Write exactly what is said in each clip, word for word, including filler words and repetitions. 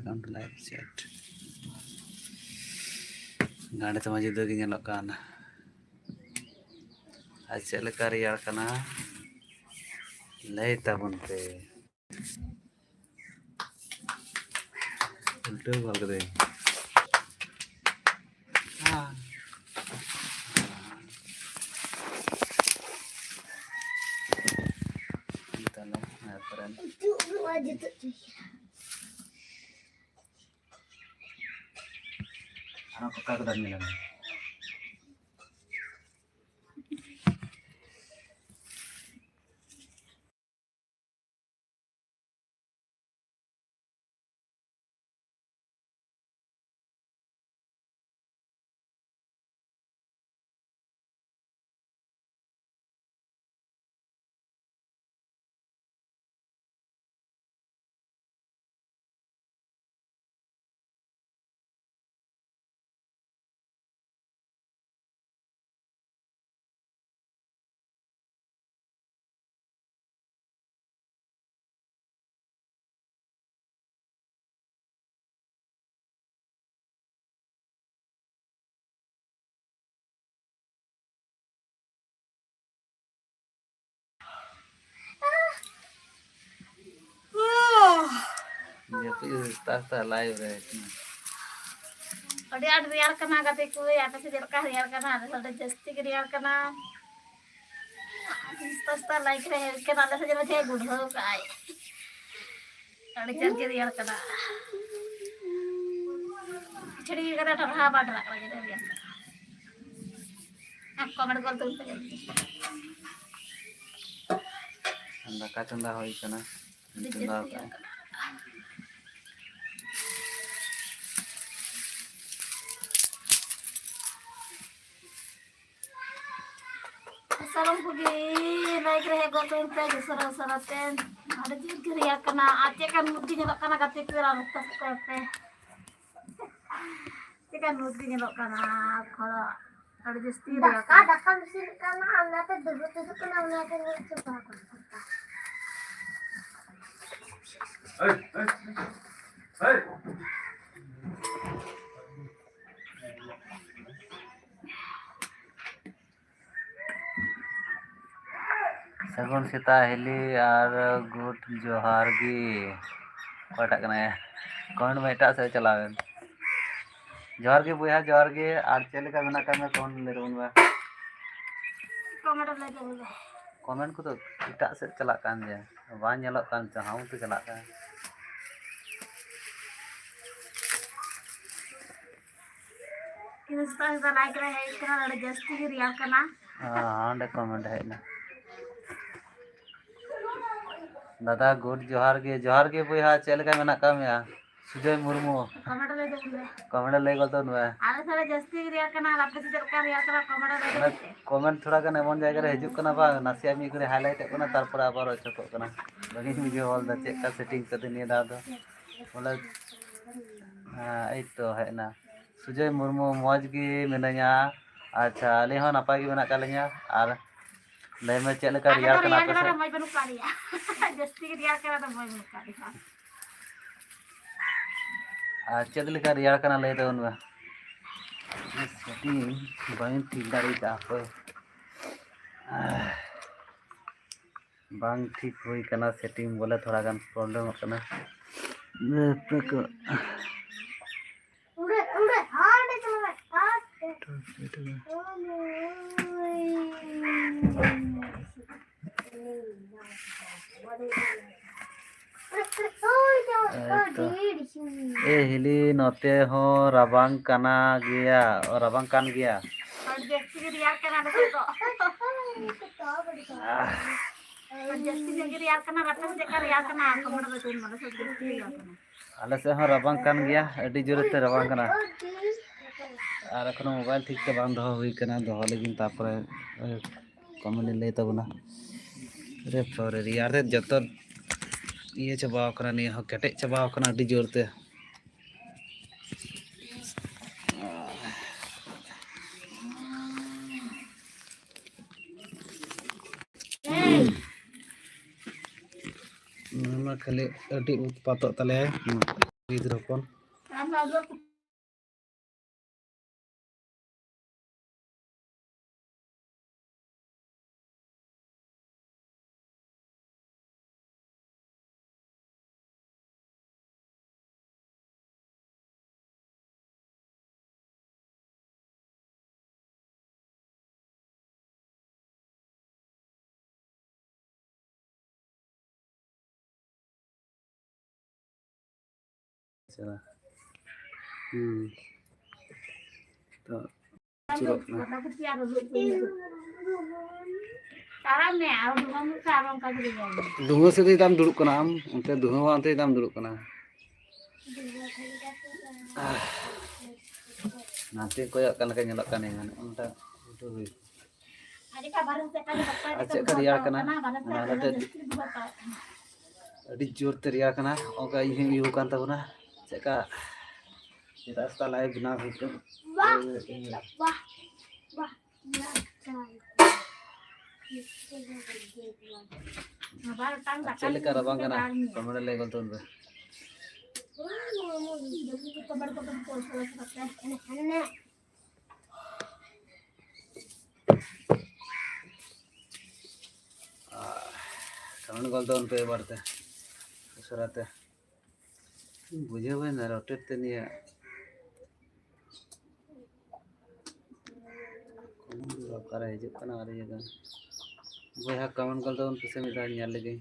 Don't live chat. ᱜᱟᱸᱰᱮ ᱛᱮᱢᱟ ᱡᱩᱫᱟᱹ ᱜᱮ ᱧᱮᱞᱚᱜ ᱠᱟᱱ᱾ ᱟᱨ ᱪᱮᱫ ᱞᱮᱠᱟ ᱨᱮᱭᱟᱲ ᱠᱟᱱᱟ, ᱞᱟᱹᱭ ᱛᱟᱵᱚᱱ ᱯᱮ᱾ ᱩᱞᱴᱟᱹᱣ ᱜᱚᱫ ᱠᱟᱹᱫᱟᱹᱧ᱾ ᱦᱮᱸ᱾ ᱛᱟᱦᱞᱮ, ᱦᱮᱸ, ᱯᱨᱮᱢ᱾ ᱟᱨᱚ ᱠᱚᱠᱟ ᱠᱚ ᱫᱟᱜ ᱧᱮᱞ ᱢᱮ᱾ ᱡᱟᱹᱯᱤᱫ ᱥᱮᱛᱟᱜ ᱥᱮᱛᱟᱜ live ᱨᱮ᱾ ᱟᱹᱰᱤ ᱟᱸᱴ ᱨᱮᱭᱟᱲ ᱠᱟᱱᱟ ᱜᱟᱛᱮ ᱠᱚ, ᱟᱯᱮ ᱥᱮᱫ ᱪᱮᱫ ᱞᱮᱠᱟ ᱨᱮᱭᱟᱲ ᱠᱟᱱᱟ? ᱟᱞᱮ ᱥᱮᱫ ᱟᱹᱰᱤ ᱡᱟᱹᱥᱛᱤ ᱜᱮ ᱨᱮᱭᱟᱲ ᱠᱟᱱᱟ᱾ ᱥᱮᱛᱟᱜ ᱥᱮᱛᱟᱜ live ᱨᱮ ᱦᱮᱡ ᱠᱟᱱᱟ, ᱟᱞᱮ ᱥᱮᱫ ᱡᱮᱱᱚ ᱪᱮᱫ ᱜᱩᱰᱷᱟᱹᱣ ᱠᱟᱜᱼᱟᱭ᱾ ᱟᱹᱰᱤ ᱡᱳᱨ ᱜᱮ ᱨᱮᱭᱟᱲ ᱠᱟᱱᱟ᱾ ᱠᱤᱪᱨᱤᱡ ᱠᱟᱛᱮ ᱴᱟᱨᱦᱟ ᱵᱟᱝ ᱴᱟᱨᱦᱟᱜ ᱠᱟᱱᱟ, ᱡᱮ ᱨᱮᱭᱟᱲ ᱠᱟᱱᱟ᱾ ᱟᱨ comment ᱜᱚᱞ ᱛᱩᱞ ᱛᱮ᱾ ᱫᱟᱠᱟ ᱪᱚᱸᱫᱟ ᱦᱩᱭ ᱠᱟᱱᱟ᱾ ᱟᱹᱰᱤ ᱪᱚᱸᱫᱟ ᱡᱳᱨ ᱟᱠᱟᱫᱼᱟ᱾ ᱨᱮᱭᱟᱲ ᱠᱟᱱᱟ᱾ ᱥᱟᱱᱟᱢ ᱠᱚᱜᱮ live ᱨᱮ ᱦᱮᱡ ᱜᱚᱫ ᱞᱮᱱ ᱯᱮ, ᱩᱥᱟᱹᱨᱟ ᱩᱥᱟᱹᱨᱟ ᱛᱮ᱾ ᱟᱹᱰᱤ ᱡᱳᱨ ᱜᱮ ᱨᱮᱭᱟᱲ ᱠᱟᱱᱟ᱾ ᱟᱨ ᱪᱮᱫ ᱞᱮᱠᱟᱱ ᱢᱩᱨᱛᱤ ᱧᱮᱞᱚᱜ ᱠᱟᱱᱟ ᱜᱟᱛᱮ ᱠᱚ, ᱟᱨ ᱚᱠᱟ ᱥᱮᱫ ᱠᱚ ᱯᱮ? ᱪᱮᱫ ᱞᱮᱠᱟᱱ ᱢᱩᱨᱛᱤ ᱧᱮᱞᱚᱜ ᱠᱟᱱᱟ? ᱠᱷᱚᱨᱚ ᱟᱹᱰᱤ ᱡᱟᱹᱥᱛᱤ ᱨᱮᱭᱟᱲ ᱫᱟᱠᱟ, ᱠᱟᱱᱟ᱾ ᱫᱟᱠᱟ ᱤᱥᱤᱱᱚᱜ ᱠᱟᱱᱟ, ᱚᱱᱟᱛᱮ ᱰᱩᱵᱩᱡ ᱛᱩᱫᱩᱜ ᱠᱟᱱᱟ, ᱚᱱᱟᱛᱮ ᱧᱮᱞ ᱪᱟᱵᱟ ᱠᱟᱱᱟ᱾ ᱥᱟᱹᱜᱩᱱ ᱥᱮᱛᱟᱜ ᱦᱤᱞᱤ ᱟᱨ ᱜᱩᱰ ᱡᱚᱦᱟᱨ ᱜᱮ᱾ ᱚᱠᱚᱭᱴᱟᱜ ᱠᱟᱱᱟᱭ? ᱠᱚᱢᱮᱱᱴ ᱢᱮ, ᱮᱴᱟᱜ ᱥᱮᱫ ᱪᱟᱞᱟᱣ ᱮᱱ᱾ ᱡᱚᱦᱟᱨ ᱜᱮ ᱵᱚᱭᱦᱟ, ᱡᱚᱦᱟᱨ ᱜᱮ᱾ ᱟᱨ ᱪᱮᱫ ᱞᱮᱠᱟ ᱢᱮᱱᱟᱜ ᱟᱠᱟᱫ ᱢᱮᱭᱟ? ᱠᱚᱢᱮᱱᱴ ᱞᱟᱹᱭ ᱛᱟᱵᱚᱱ ᱢᱮ᱾ ᱠᱚᱢᱮᱱᱴ ᱞᱟᱹᱭ ᱛᱟᱵᱚᱱ ᱢᱮ᱾ ᱠᱚᱢᱮᱱᱴ ᱠᱚᱫᱚ ᱮᱴᱟᱜ ᱥᱮᱫ ᱪᱟᱞᱟᱜ ᱠᱟᱱ ᱜᱮᱭᱟ, ᱵᱟᱝ ᱧᱮᱞᱚᱜ ᱠᱟᱱ, ᱪᱚ ᱦᱟᱣᱩᱱᱴ ᱪᱟᱞᱟᱜ ᱠᱟᱱ᱾ ᱤᱧ ᱥᱮᱛᱟᱜ ᱥᱮᱛᱟᱜ ᱞᱟᱭᱤᱵᱷ ᱨᱮ ᱦᱮᱡ ᱠᱟᱱᱟ, ᱱᱚᱰᱮ ᱡᱟᱹᱥᱛᱤ ᱜᱮ ᱨᱮᱭᱟᱲ ᱠᱟᱱᱟ᱾ ᱦᱮᱸ, ᱚᱸᱰᱮ ᱠᱚᱢᱮᱱᱴ ᱦᱮᱡ ᱮᱱᱟ᱾ ᱫᱟᱫᱟ ᱜᱩᱰ ᱡᱚᱦᱟᱨ ᱜᱮ, ᱡᱚᱦᱟᱨ ᱜᱮ ᱵᱚᱭᱦᱟ, ᱪᱮᱫ ᱞᱮᱠᱟ ᱢᱮᱱᱟᱜ ᱟᱠᱟᱫ ᱢᱮᱭᱟ? ᱥᱩᱡᱚᱭ ᱢᱩᱨᱢᱩ᱾ ᱠᱚᱢᱮᱱᱴ ᱨᱮ ᱞᱟᱹᱭ ᱛᱟᱵᱚᱱ ᱢᱮ᱾ ᱠᱚᱢᱮᱱᱴ ᱨᱮ ᱞᱟᱹᱭ ᱜᱚᱫ ᱛᱟᱵᱚᱱ ᱢᱮ᱾ ᱟᱞᱮ ᱥᱮᱫ ᱨᱮ ᱡᱟᱹᱥᱛᱤ ᱜᱮ ᱨᱮᱭᱟᱲ ᱠᱟᱱᱟ, ᱟᱨ ᱟᱯᱮ ᱥᱮᱫ ᱪᱮᱫ ᱞᱮᱠᱟ ᱨᱮᱭᱟᱲ ᱠᱟᱱᱟ? ᱠᱚᱢᱮᱱᱴ ᱨᱮ ᱞᱟᱹᱭ ᱛᱟᱵᱚᱱ ᱢᱮ᱾ ᱠᱚᱢᱮᱱᱴ ᱛᱷᱚᱲᱟ ᱜᱟᱱ ᱮᱢᱚᱱ ᱡᱟᱭᱜᱟ ᱨᱮ ᱦᱤᱡᱩᱜ ᱠᱟᱱᱟ ᱵᱟᱝ, ᱱᱟᱥᱮᱭᱟᱜ ᱢᱤᱫ ᱜᱷᱟᱹᱲᱤᱡ ᱦᱟᱭᱞᱟᱭᱤᱴᱚᱜ ᱠᱟᱱᱟ, ᱛᱟᱨᱯᱚᱨᱮ ᱟᱵᱟᱨ ᱚᱪᱚᱜᱚᱜ ᱠᱟᱱᱟ᱾ ᱵᱟᱹᱧ ᱵᱩᱡᱷᱟᱹᱣ ᱦᱚᱞ ᱫᱟ ᱪᱮᱫ ᱞᱮᱠᱟ ᱥᱮᱴᱤᱝ ᱠᱟᱛᱮ ᱱᱤᱭᱟᱹ ᱫᱷᱟᱣ ᱫᱚ᱾ ᱵᱚᱞᱮ, ᱦᱮᱸ, ᱮᱭ ᱛᱚ ᱦᱮᱡ ᱮᱱᱟ᱾ ᱥᱩᱡᱚᱭ ᱢᱩᱨᱢᱩ, ᱢᱚᱡᱽ ᱜᱮ ᱢᱤᱱᱟᱹᱧᱟ᱾ ᱟᱪᱪᱷᱟ, ᱟᱹᱞᱤᱧ ᱦᱚᱸ ᱱᱟᱯᱟᱭ ᱜᱮ ᱢᱮᱱᱟᱜ ᱟᱠᱟᱫ ᱞᱤᱧᱟ᱾ ᱟᱨ ᱞᱟᱹᱭ ᱢᱮ, ᱪᱮᱫ ᱞᱮᱠᱟ ᱟᱞᱮ ᱨᱮᱭᱟᱲ ᱫᱚ ᱠᱟᱱᱟ ᱨᱮᱭᱟᱲ ᱟᱯᱮ ᱠᱟᱱᱟ ᱥᱮᱫ? ᱨᱮ ᱢᱚᱡᱽ ᱵᱟᱹᱱᱩᱜ ᱟᱠᱟᱫ ᱞᱮᱭᱟ᱾ ᱡᱟᱹᱥᱛᱤ ᱜᱮ ᱨᱮᱭᱟᱲ ᱠᱟᱱᱟ, ᱫᱚ ᱢᱚᱡᱽ ᱵᱟᱹᱱᱩᱜ ᱟᱠᱟᱫ ᱞᱮᱭᱟ᱾ ᱟᱨ ᱪᱮᱫ ᱞᱮᱠᱟ ᱨᱮᱭᱟᱲ ᱠᱟᱱᱟ ᱞᱟᱹᱭ ᱛᱟᱵᱚᱱ ᱢᱮ᱾ ᱥᱮᱴᱤᱝ ᱵᱟᱹᱧ ᱴᱷᱤᱠ ᱫᱟᱲᱮ ᱠᱟᱜᱼᱟ ᱦᱟᱯᱳᱭ᱾ ᱵᱟᱝ ᱴᱷᱤᱠ ᱦᱩᱭ ᱠᱟᱱᱟ ᱥᱮᱴᱤᱝ, ᱵᱚᱞᱮ ᱛᱷᱚᱲᱟ ᱜᱟᱱ ᱯᱨᱚᱵᱞᱮᱢᱚᱜ ᱠᱟᱱᱟ᱾ ᱟᱯᱮ ᱠᱚ ᱦᱮᱸᱛᱚ᱾ ᱮ ᱦᱤᱞᱤ, ᱱᱚᱛᱮ ᱦᱚᱸ ᱨᱟᱵᱟᱝ ᱠᱟᱱᱟ ᱜᱮᱭᱟ, ᱚ, ᱨᱟᱵᱟᱝ ᱠᱟᱱ ᱜᱮᱭᱟ᱾ ᱟᱹᱰᱤ ᱡᱟᱹᱥᱛᱤ ᱜᱮ ᱨᱮᱭᱟᱲ ᱠᱟᱱᱟ ᱟᱞᱮ ᱥᱮᱫ ᱫᱚ᱾ ᱟᱹᱰᱤ ᱡᱟᱹᱥᱛᱤ ᱧᱚᱜ ᱜᱮ ᱨᱮᱭᱟᱲ ᱠᱟᱱᱟ, ᱟᱯᱮ ᱥᱮᱫ ᱪᱮᱫ ᱞᱮᱠᱟ ᱨᱮᱭᱟᱲ ᱠᱟᱱᱟ? ᱠᱚᱢᱮᱱᱴ ᱨᱮ ᱞᱟᱹᱭ ᱛᱟᱵᱚᱱ ᱢᱮ, ᱟᱞᱮ ᱥᱮᱫ ᱡᱟᱹᱥᱛᱤ ᱨᱮᱭᱟᱲ ᱠᱟᱱᱟ᱾ ᱟᱞᱮ ᱥᱮᱫ ᱦᱚᱸ ᱨᱟᱵᱟᱝ ᱠᱟᱱ ᱜᱮᱭᱟ, ᱟᱹᱰᱤ ᱡᱳᱨᱮ ᱛᱮ ᱨᱟᱵᱟᱝ ᱠᱟᱱᱟ᱾ ᱟᱨ ᱮᱠᱷᱚᱱᱳ ᱢᱳᱵᱟᱭᱤᱞ ᱴᱷᱤᱠ ᱛᱮ ᱵᱟᱝ ᱫᱚᱦᱚ ᱦᱩᱭ ᱠᱟᱱᱟ, ᱫᱚᱦᱚ ᱞᱟᱹᱜᱤᱫ, ᱛᱟᱨᱯᱚᱨᱮ, ᱮ, ᱠᱚᱢᱮᱱᱴ ᱞᱤᱧ ᱞᱟᱹᱭ ᱛᱟᱵᱚᱱᱟ᱾ ᱨᱮ ᱯᱚᱨᱮ ᱨᱮᱭᱟᱲ ᱨᱮ ᱡᱚᱛᱚ ᱤᱭᱟᱹ ᱪᱟᱵᱟᱣ ᱠᱟᱱᱟ, ᱱᱤᱭᱟᱹ ᱦᱚᱸ ᱠᱮᱴᱮᱡ ᱪᱟᱵᱟᱣ ᱠᱟᱱᱟ ᱟᱹᱰᱤ ᱡᱳᱨ ᱛᱮ᱾ ᱱᱚᱣᱟ ᱢᱟ ᱠᱷᱟᱹᱞᱤ ᱟᱹᱰᱤ ᱩᱛᱯᱟᱛᱚᱜ ᱛᱟᱞᱮᱭᱟ ᱜᱤᱫᱽᱨᱟᱹ ᱦᱚᱯᱚᱱ᱾ ᱪᱟᱞᱟᱜ᱾ ᱦᱩᱸ᱾ ᱛᱚ, ᱟᱹᱪᱩᱨᱚᱜ ᱠᱟᱱᱟ᱾ ᱛᱟᱲᱟᱢ ᱢᱮ, ᱟᱨ ᱫᱷᱩᱣᱟᱹ ᱢᱤᱫ ᱥᱟᱶ ᱟᱨ ᱚᱱᱠᱟ ᱜᱮ ᱧᱮᱞ ᱢᱮ᱾ ᱫᱷᱩᱣᱟᱹ ᱥᱮᱫ ᱫᱟᱢ ᱫᱩᱲᱩᱵ ᱠᱟᱱᱟ ᱟᱢ, ᱚᱱᱛᱮ ᱫᱷᱩᱣᱟᱹ ᱢᱟ ᱚᱱᱛᱮ ᱫᱟᱢ ᱫᱩᱲᱩᱵ ᱠᱟᱱᱟ᱾ ᱟᱦ᱾ ᱱᱟᱛᱮ ᱠᱚᱭᱚᱜ ᱠᱟᱱ ᱞᱮᱠᱟ ᱧᱮᱞᱚᱜ ᱠᱟᱱᱟ, ᱱᱚᱜᱼᱚ ᱱᱚᱝᱠᱟ ᱩᱞᱴᱟᱹ ᱦᱩᱭ᱾ ᱟᱨ ᱪᱮᱫ ᱞᱮᱠᱟ ᱨᱮᱭᱟᱲ ᱠᱟᱱᱟ? ᱚᱱᱟ ᱦᱚᱛᱮ ᱟᱹᱰᱤ ᱡᱳᱨ ᱛᱮ ᱨᱮᱭᱟᱲ ᱠᱟᱱᱟ᱾ ᱚᱱᱠᱟ ᱤᱧ ᱦᱚᱸᱧ ᱩᱭᱩ ᱠᱟᱱ ᱛᱟᱵᱚᱱᱟ᱾ ᱪᱮᱫ ᱞᱮᱠᱟ ᱥᱮᱛᱟᱜ ᱥᱮᱛᱟᱜ live ᱵᱮᱱᱟᱣ ᱦᱩᱭ ᱠᱟᱱᱟ᱾ ᱟᱨ ᱪᱮᱫ ᱞᱮᱠᱟ ᱨᱟᱵᱟᱝ ᱠᱟᱱᱟ? Comment ᱨᱮ ᱞᱟᱹᱭ ᱜᱚᱫ ᱛᱟᱵᱚᱱ ᱯᱮ᱾ ᱟᱨ comment ᱜᱚᱫ ᱛᱟᱵᱚᱱ ᱯᱮ ᱮᱵᱟᱨ ᱛᱮ, ᱩᱥᱟᱹᱨᱟ ᱛᱮ᱾ ᱵᱩᱡᱷᱟᱹᱣ ᱵᱟᱹᱧ ᱫᱟᱲᱮᱭᱟᱜ ᱴᱮᱴ ᱛᱮ ᱱᱤᱭᱟᱹ᱾ ᱚᱠᱟᱨᱮ ᱦᱤᱡᱩᱜ ᱠᱟᱱᱟ ᱟᱨ ᱤᱭᱟᱹ ᱫᱚ᱾ ᱵᱚᱭᱦᱟ comment ᱜᱚᱫ ᱛᱟᱵᱚᱱ ᱯᱮᱥᱮ ᱢᱤᱫ ᱫᱷᱟᱣ ᱧᱮᱞ ᱞᱮᱜᱮ᱾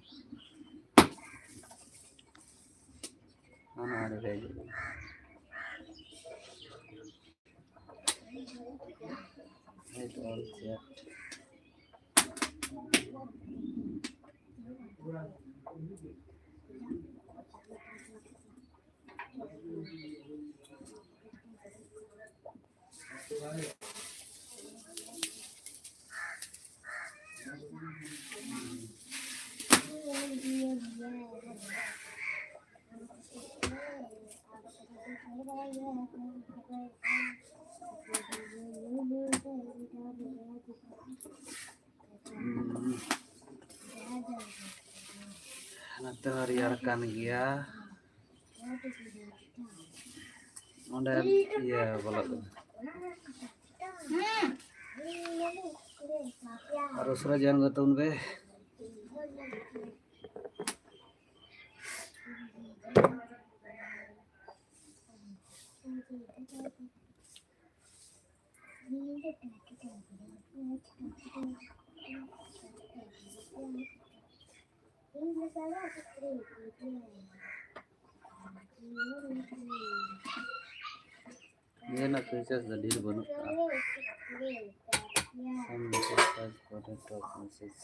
ᱦᱟᱱᱟ ᱟᱲᱮ ᱨᱮ ᱦᱤᱡᱩᱜ ᱠᱟᱱᱟ᱾ ᱦᱮᱡ ᱚᱞ ᱪᱮᱫ? ᱱᱚᱛᱮ ᱦᱚᱸ ᱨᱮᱭᱟᱲ ᱠᱟᱱ ᱜᱮᱭᱟ᱾ ᱚᱸᱰᱮ ᱤᱭᱟᱹ ᱵᱚᱞᱚᱜ ᱠᱟᱱᱟ᱾ ᱟᱨ ᱩᱥᱟᱹᱨᱟ join ᱜᱚᱫ ᱛᱟᱵᱚᱱ ᱯᱮ᱾ ᱱᱤᱭᱟᱹ ᱨᱮᱱᱟᱜ features ᱫᱚ ᱰᱷᱮᱨ ᱵᱟᱹᱱᱩᱜ ᱠᱟᱜᱼᱟ᱾ Some message, search, contact, top message.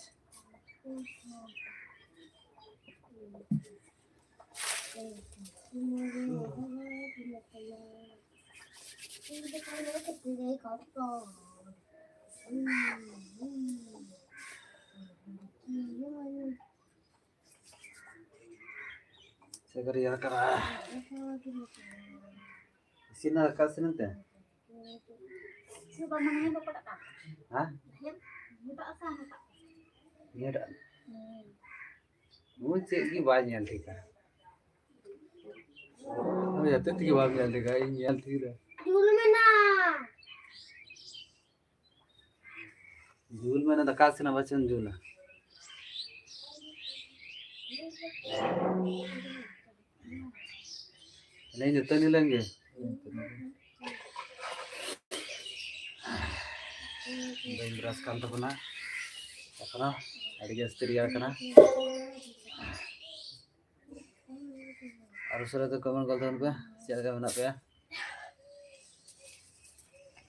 ᱥᱮ ᱠᱚ ᱨᱮᱭᱟᱲ ᱠᱟᱱᱟ᱾ ᱤᱥᱤᱱ ᱟᱨ ᱫᱟᱠᱟ ᱤᱥᱤᱱ ᱮᱱᱛᱮ? ᱦᱮᱸ? ᱱᱤᱭᱟᱹᱴᱟᱜ? ᱱᱩᱭ ᱪᱮᱫ ᱜᱮ ᱵᱟᱭ ᱧᱮᱞ ᱴᱷᱤᱠᱟ᱾ ᱱᱩᱭ ᱦᱚᱛᱮ ᱛᱮᱜᱮ ᱵᱟᱢ ᱧᱮᱞ ᱴᱷᱤᱠᱟ, ᱤᱧ ᱧᱮᱞ ᱴᱷᱤᱠ ᱫᱟ᱾ ᱡᱩᱞ ᱢᱮᱱᱟᱜ᱾ ᱡᱩᱞ ᱢᱮ, ᱫᱟᱠᱟ ᱤᱥᱤᱱᱟ, ᱵᱟᱪᱚᱢ ᱡᱩᱞᱟ᱾ ᱞᱟᱹᱭᱟᱹᱧ ᱫᱟᱹᱛᱟᱹᱱᱤ ᱞᱮᱱ ᱜᱮ᱾ ᱵᱟᱹᱧ brush ᱠᱟᱱ ᱛᱟᱵᱚᱱᱟ ᱮᱠᱷᱚᱱᱳ, ᱟᱹᱰᱤ ᱡᱟᱹᱥᱛᱤ ᱨᱮᱭᱟᱲ ᱠᱟᱱᱟ᱾ ᱟᱨ ᱩᱥᱟᱹᱨᱟ ᱛᱮ comment ᱜᱚᱞ ᱛᱟᱵᱚᱱ ᱯᱮ, ᱪᱮᱫ ᱞᱮᱠᱟ ᱢᱮᱱᱟᱜ ᱯᱮᱭᱟ?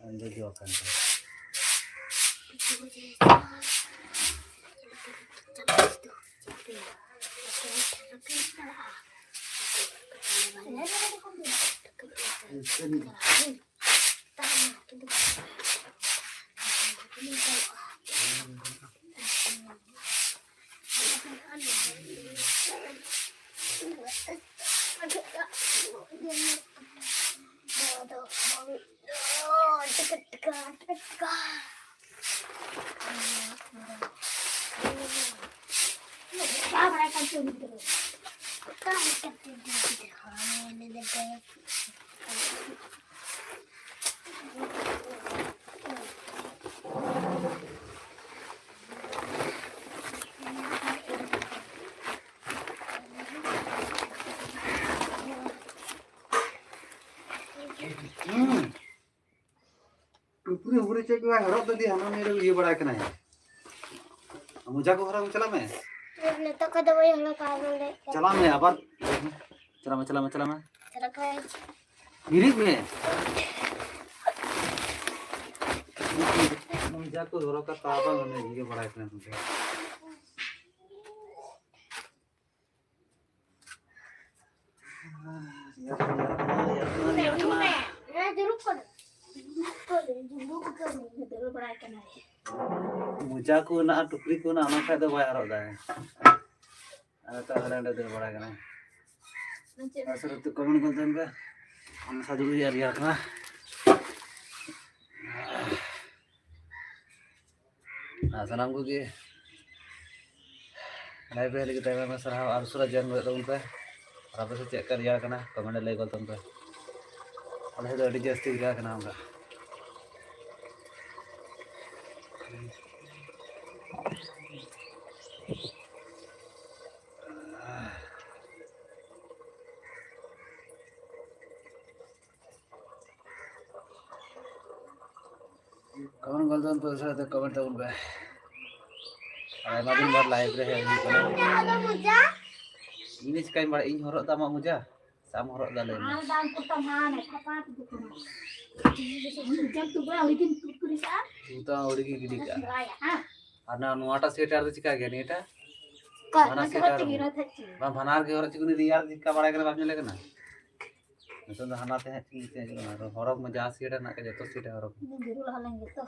ᱟᱢ ᱫᱚ ᱡᱚ ᱠᱟᱱ ᱛᱟᱢᱟ᱾ ᱦᱩᱸ᱾ ᱴᱩᱯᱨᱤ ᱦᱩᱯᱨᱤ ᱪᱮᱫ ᱜᱮ ᱵᱟᱭ ᱦᱚᱨᱚᱜ ᱫᱟᱫᱤ, ᱦᱟᱱᱟ ᱱᱤᱭᱟᱹ ᱨᱮ ᱤᱭᱟᱹ ᱵᱟᱲᱟᱭ ᱠᱟᱱᱟᱭ᱾ ᱢᱚᱡᱟ ᱠᱚ ᱦᱚᱨᱚᱜ ᱪᱟᱞᱟᱜ ᱢᱮ᱾ ᱱᱤᱛᱚᱜ ᱠᱷᱚᱡ ᱫᱚ ᱵᱟᱹᱧ ᱦᱚᱨᱚᱜᱟ, ᱟᱨᱚ ᱞᱮ ᱪᱟᱞᱟᱜ ᱢᱮ ᱟᱵᱟᱨ᱾ ᱪᱟᱞᱟᱜ ᱢᱮ, ᱪᱟᱞᱟᱜ ᱢᱮ, ᱪᱟᱞᱟᱜ ᱢᱮ᱾ ᱪᱟᱞᱟᱜ ᱠᱟᱹᱱᱟᱹᱧ᱾ ᱵᱮᱨᱮᱫ ᱢᱮ᱾ ᱢᱚᱡᱟ ᱠᱚ ᱦᱚᱨᱚᱜ ᱠᱟᱛᱮ ᱟᱵᱟᱨ ᱚᱱᱮ ᱤᱭᱟᱹ ᱵᱟᱲᱟᱭ ᱠᱟᱱᱟ ᱱᱚᱰᱮ᱾ ᱦᱮᱸ, ᱡᱩᱞᱩᱜ ᱠᱟᱱᱟ᱾ ᱡᱩᱞᱩᱜ ᱠᱟᱱᱟ᱾ ᱫᱟᱹᱲ ᱵᱟᱲᱟᱭ ᱠᱟᱱᱟᱭ᱾ ᱢᱚᱡᱟ ᱠᱚ ᱦᱮᱱᱟᱜᱼᱟ, ᱴᱩᱯᱨᱤ ᱠᱚ ᱦᱮᱱᱟᱜᱼᱟ, ᱚᱱᱟ ᱠᱷᱟᱡ ᱫᱚ ᱵᱟᱭ ᱦᱚᱨᱚᱜ ᱫᱟᱭ᱾ ᱟᱨ ᱱᱤᱛᱚᱜ ᱦᱟᱸᱰᱮ ᱱᱟᱰᱮ ᱫᱟᱹᱲ ᱵᱟᱲᱟᱭ ᱠᱟᱱᱟᱭ᱾ ᱟᱨ ᱥᱟᱨ ᱛᱚ comment ᱠᱚ ᱛᱟᱦᱮᱱ ᱯᱮ᱾ ᱚᱱᱟ ᱥᱟᱡᱩ ᱨᱮᱭᱟᱜ ᱨᱮᱭᱟᱲ ᱠᱟᱱᱟ᱾ ᱟᱨ ᱥᱟᱱᱟᱢ ᱠᱚᱜᱮ live ᱨᱮ ᱦᱮᱡ ᱞᱟᱹᱜᱤᱫ ᱟᱭᱢᱟ ᱟᱭᱢᱟ ᱥᱟᱨᱦᱟᱣ ᱟᱨ ᱩᱥᱟᱹᱨᱟ join ᱜᱚᱫᱚᱜ ᱛᱟᱵᱚᱱ ᱯᱮ᱾ ᱟᱨ ᱟᱯᱮ ᱥᱮᱫ ᱪᱮᱫ ᱞᱮᱠᱟ ᱨᱮᱭᱟᱲ ᱠᱟᱱᱟ comment ᱨᱮ ᱞᱟᱹᱭ ᱜᱚᱫ ᱛᱟᱵᱚᱱ ᱯᱮ᱾ ᱟᱞᱮ ᱥᱮᱫ ᱫᱚ ᱟᱹᱰᱤ ᱡᱟᱹᱥᱛᱤ ᱨᱮᱭᱟᱲ ᱠᱟᱱᱟ ᱚᱱᱠᱟ᱾ comment ᱜᱚᱫ ᱛᱟᱵᱚᱱ ᱯᱮ, ᱩᱥᱟᱹᱨᱟ ᱛᱮ comment ᱛᱟᱵᱚᱱ ᱯᱮ᱾ ᱟᱨ ᱟᱭᱢᱟ ᱫᱤᱱ ᱵᱟᱫ live ᱨᱮ ᱦᱮᱡ ᱦᱩᱭᱩᱜ ᱠᱟᱱᱟ᱾ ᱤᱧ ᱫᱚ ᱪᱤᱠᱟᱹᱧ ᱵᱟᱲᱟᱭᱟ, ᱤᱧ ᱦᱚᱨᱚᱜ ᱫᱟ ᱟᱢᱟᱜ ᱢᱚᱡᱟ? ᱥᱮ ᱟᱢ ᱦᱚᱨᱚᱜ ᱫᱟ, ᱞᱟᱹᱭ ᱢᱮ᱾ ᱟᱨ ᱵᱟᱝ ᱠᱚ ᱛᱟᱢᱟ, ᱱᱮ ᱠᱷᱟᱯᱟ ᱛᱮᱫᱚ ᱠᱚ᱾ ᱡᱚᱢ ᱛᱩ ᱵᱟᱲᱟ ᱦᱩᱭ ᱠᱤᱱ ᱛᱩ ᱠᱩᱨᱤ ᱠᱟᱜᱼᱟ᱾ ᱛᱩ ᱛᱟᱢ ᱟᱹᱣᱲᱤ ᱜᱮ ᱜᱤᱰᱤ ᱠᱟᱜᱼᱟ᱾ ᱨᱟᱭᱟ, ᱦᱮᱸ᱾ ᱟᱨ ᱱᱚᱣᱟ, ᱱᱚᱣᱟᱴᱟᱜ sweater ᱫᱚ ᱪᱤᱠᱟ ᱜᱮᱭᱟ ᱱᱤᱭᱟᱹᱴᱟᱜ? ᱚᱠᱟ? ᱵᱟᱱᱟᱨ ᱚᱱᱟ sweater ᱛᱮᱜᱮ ᱦᱚᱸ᱾ ᱨᱚᱲ ᱛᱟᱦᱮᱸ ᱪᱮᱫ? ᱵᱟᱝ, ᱵᱟᱱᱟᱨ ᱜᱮ ᱦᱚᱨᱚᱜ ᱪᱮᱫ ᱠᱚ ᱨᱮᱭᱟᱲ ᱪᱤᱠᱟ ᱵᱟᱲᱟᱭ ᱠᱟᱱᱟ ᱵᱟᱢ ᱧᱮᱞᱮ ᱠᱟᱱᱟ? ᱱᱤᱛᱚᱝ ᱫᱚ ᱦᱟᱱᱟ ᱛᱮ ᱦᱟᱸᱜ ᱪᱮᱫ ᱪᱮᱫ ᱦᱚᱨᱚᱜ ᱢᱮ, ᱡᱟᱦᱟᱸ sweater ᱦᱮᱱᱟᱜ ᱠᱟᱜ ᱡᱚᱛᱚ sweater ᱦᱚᱨᱚᱜ ᱢᱮ᱾ ᱵᱩᱨᱩ ᱞᱟᱦᱟ ᱞᱮᱱ ᱜᱮ ᱛᱚ᱾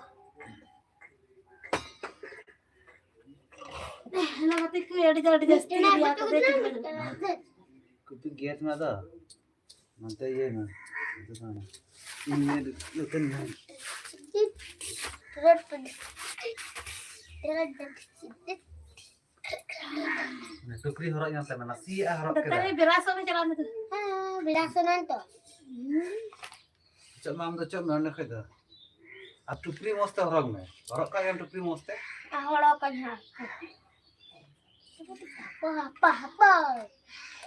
ᱦᱮᱸ, ᱜᱟᱛᱮ ᱠᱚ ᱟᱹᱰᱤ ᱡᱟ-, ᱟᱹᱰᱤ ᱡᱟᱹᱥᱛᱤ ᱨᱮᱭᱟᱲ ᱠᱟᱛᱮ ᱴᱷᱤᱠ ᱵᱟᱹᱱᱩᱜᱼᱟ᱾ ᱠᱚᱯᱤ ᱜᱮᱫ ᱢᱮ ᱟᱫᱚ᱾ ᱱᱚᱛᱮ ᱤᱭᱟᱹᱭ ᱢᱮ᱾ ᱱᱚᱛᱮ ᱠᱷᱚᱱ᱾ ᱤᱧ ᱱᱚᱛᱮ ᱱᱚᱛᱮ᱾ ᱴᱩᱯᱨᱤ ᱦᱚᱨᱚᱜ ᱧᱮᱞ ᱛᱟᱭ ᱢᱮ, ᱱᱟᱥᱮᱭᱟᱜ ᱦᱚᱨᱚᱜ ᱠᱮᱫᱟ᱾ ᱛᱟᱦᱞᱮ ᱵᱮᱨᱟᱥ ᱚᱱᱮ ᱪᱟᱞᱟᱣ ᱢᱮ ᱛᱚ᱾ ᱦᱮᱸ, ᱵᱮᱨᱟᱥ ᱚᱱᱟ ᱛᱚ᱾ ᱪᱮᱫ ᱢᱟ ᱟᱢ ᱫᱚ ᱪᱮᱫ ᱢᱮ ᱚᱸᱰᱮ ᱠᱷᱚᱡ ᱫᱚ? ᱟᱨ ᱴᱩᱯᱨᱤ ᱢᱚᱸᱡᱽ ᱛᱮ ᱦᱚᱨᱚᱜ ᱢᱮ᱾ ᱦᱚᱨᱚᱜ ᱠᱟᱜ ᱜᱮᱭᱟᱢ ᱴᱩᱯᱨᱤ ᱢᱚᱸᱡᱽ ᱛᱮ? ᱟᱨ ᱦᱚᱨᱚᱜ ᱠᱟᱜ ᱜᱮᱭᱟ᱾ ᱦᱟᱯᱟ, ᱦᱟᱯᱟ, ᱦᱟᱯᱟ᱾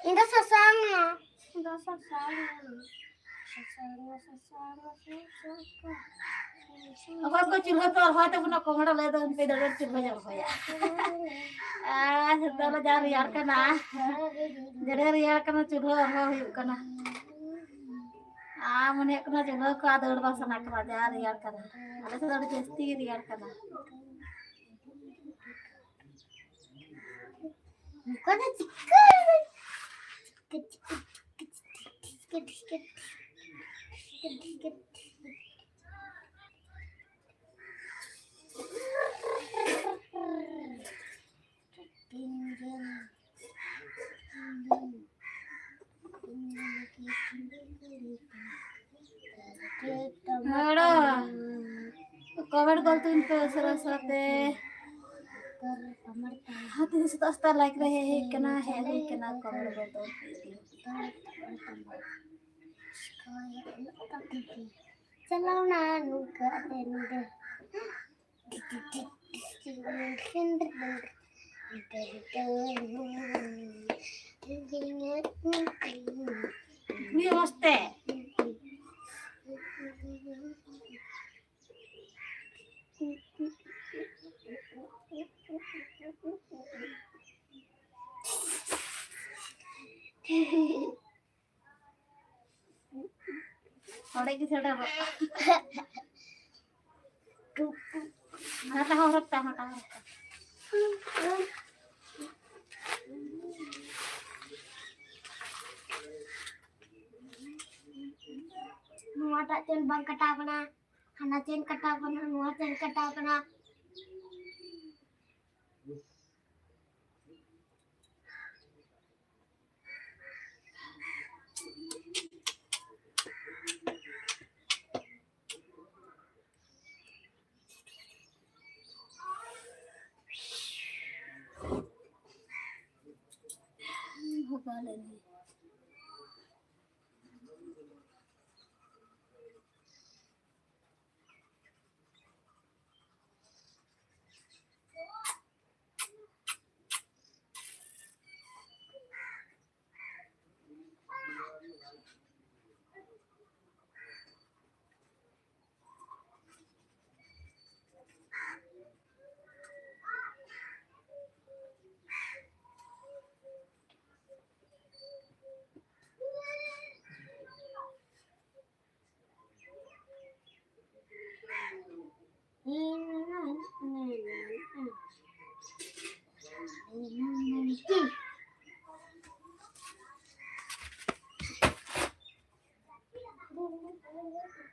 ᱤᱧ ᱫᱚ ᱥᱟᱥᱟᱝ᱾ ᱤᱧ ᱫᱚ ᱥᱟᱥᱟᱝ᱾ ᱚᱠᱚᱭ ᱠᱚ ᱪᱩᱞᱦᱟᱹ ᱯᱮ ᱨᱚᱦᱚᱭ ᱛᱟᱵᱚᱱᱟ, comment ᱞᱟᱹᱭ ᱫᱚ ᱩᱱᱠᱩ ᱫᱚ ᱪᱩᱞᱦᱟᱹ ᱞᱮ ᱨᱚᱦᱚᱭᱟ᱾ ᱟᱨ ᱱᱤᱛᱚᱜ ᱫᱚ ᱡᱟ ᱨᱮᱭᱟᱲ ᱠᱟᱱᱟ, ᱡᱮᱨᱮ ᱨᱮᱭᱟᱲ ᱠᱟᱱᱟ, ᱪᱩᱞᱦᱟᱹ ᱨᱚᱦᱚᱭ ᱦᱩᱭᱩᱜ ᱠᱟᱱᱟ᱾ ᱟᱨ ᱢᱚᱱᱮ ᱦᱩᱭᱩᱜ ᱠᱟᱱᱟ ᱪᱩᱞᱦᱟᱹ ᱠᱚ ᱫᱟᱹᱲ ᱵᱟᱝ ᱥᱟᱱᱟ ᱠᱟᱱᱟ, ᱡᱟ ᱨᱮᱭᱟᱲ ᱠᱟᱱᱟ᱾ ᱟᱞᱮ ᱥᱮᱫ ᱫᱚ ᱟᱹᱰᱤ ᱡᱟᱹᱥᱛᱤ ᱜᱮ ᱨᱮᱭᱟᱲ ᱠᱟᱱᱟ᱾ ᱚᱱᱠᱟ ᱫᱚ ᱪᱤᱠᱟᱹ? ᱦᱮᱲᱳ, comment ᱠᱚᱞ ᱛᱤᱧ ᱯᱮ ᱩᱥᱟᱹᱨᱟ ᱩᱥᱟᱹᱨᱟ ᱛᱮ᱾ ᱦᱟᱛᱤ ᱥᱮᱛᱟᱜ ᱥᱮᱛᱟᱜ like ᱨᱮ ᱦᱮᱡ ᱦᱩᱭ ᱠᱟᱱᱟ, ᱦᱮᱡ ᱦᱩᱭ ᱠᱟᱱᱟ, comment ᱠᱚᱞ ᱛᱤᱧ ᱯᱮ᱾ ᱪᱟᱞᱟᱣ ᱱᱟ ᱱᱚᱝᱠᱟ ᱛᱮ ᱱᱚᱰᱮ᱾ ᱢᱤᱫ ᱢᱚᱡᱽ ᱛᱮ᱾ ᱚᱸᱰᱮ ᱜᱮ ᱥᱮᱴᱮᱨᱚᱜ᱾ ᱦᱟᱱᱟᱴᱟᱜ ᱦᱚᱸ ᱦᱚᱨᱚᱜ ᱛᱟᱢ, ᱦᱟᱱᱟᱴᱟᱜ ᱦᱚᱸ ᱦᱚᱨᱚᱜ ᱛᱟᱢ᱾ ᱱᱚᱣᱟᱴᱟᱜ ᱪᱮᱱ ᱵᱟᱝ ᱠᱟᱴᱟᱣ ᱠᱟᱱᱟ, ᱦᱟᱱᱟ ᱪᱮᱱ ᱠᱟᱴᱟᱣ ᱠᱟᱱᱟ, ᱱᱚᱣᱟ ᱪᱮᱱ ᱠᱟᱴᱟᱣ ᱠᱟᱱᱟ᱾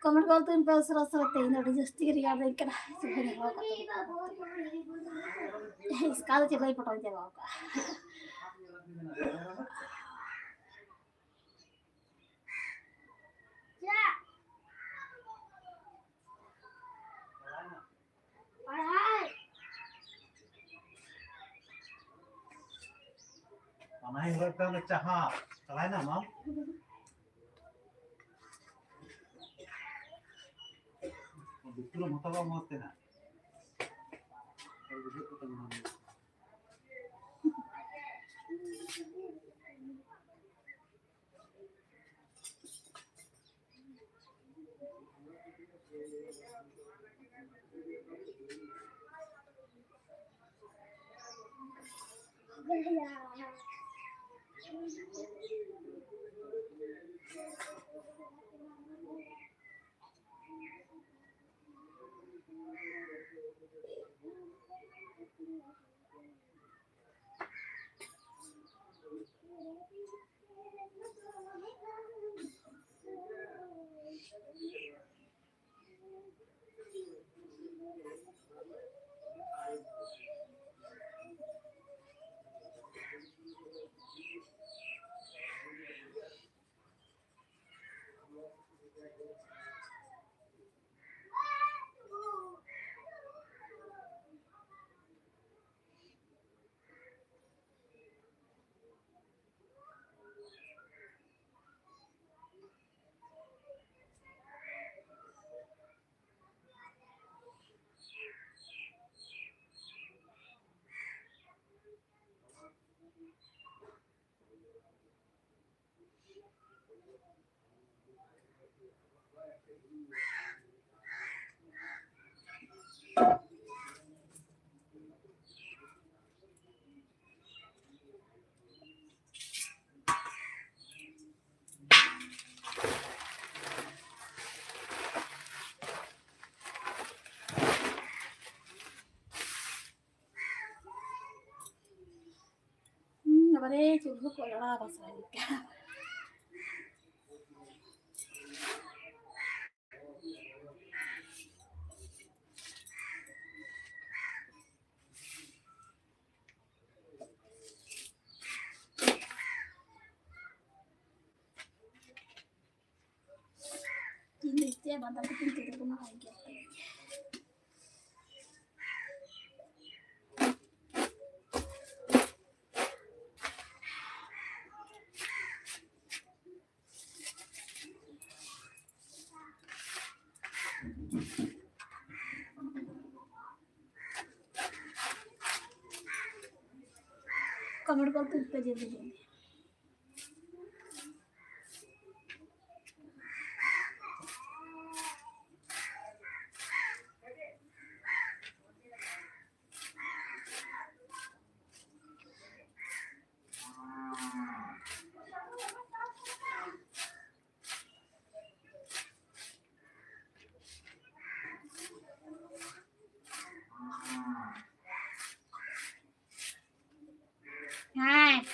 ᱠᱚᱢᱮᱱᱴ ᱠᱚ ᱚᱞ ᱛᱟᱵᱚᱱ ᱯᱮ ᱩᱥᱟᱹᱨᱟ ᱩᱥᱟᱹᱨᱟ ᱛᱮ, ᱤᱧ ᱫᱚ ᱟᱹᱰᱤ ᱡᱟᱹᱥᱛᱤ ᱜᱮ ᱨᱮᱭᱟᱲ ᱫᱟᱹᱧ ᱠᱟᱱᱟ᱾ ᱪᱮᱫ ᱵᱟᱹᱧ ᱦᱚᱨᱚᱜ ᱟᱠᱟᱫ ᱛᱟᱵᱚᱱᱟ᱾ ᱮᱥᱠᱟᱨ ᱫᱚ ᱪᱮᱫ ᱞᱮᱠᱟᱧ ᱯᱚᱴᱚᱢ ᱪᱟᱵᱟ ᱟᱠᱟᱫᱼᱟ᱾ ᱚᱱᱟ ᱦᱤᱞᱳᱜ ᱫᱚ ᱚᱱᱟ ᱪᱟᱦᱟ ᱪᱟᱞᱟᱣᱮᱱᱟ ᱢᱟ᱾ ᱵᱤᱠᱨᱚᱢ ᱦᱟᱛᱟᱣᱟ ᱢᱚᱡᱽ ᱛᱮ ᱱᱟᱜ᱾ ᱯᱚᱨᱮ ᱪᱩᱞᱦᱟᱹ ᱠᱚ ᱞᱟᱲᱟ ᱵᱟᱥᱟ ᱞᱮᱠᱟ᱾ ᱤᱧ ᱫᱚ ᱪᱮᱫ ᱵᱟᱫᱟᱢ ᱠᱚᱯᱤᱧ ᱛᱩᱫ ᱠᱟᱱᱟ, ᱟᱨ ᱜᱮᱫ ᱠᱟᱜ ᱜᱮ᱾ Comment করতে উঠতে যেতে দিন। ᱦᱮᱸ᱾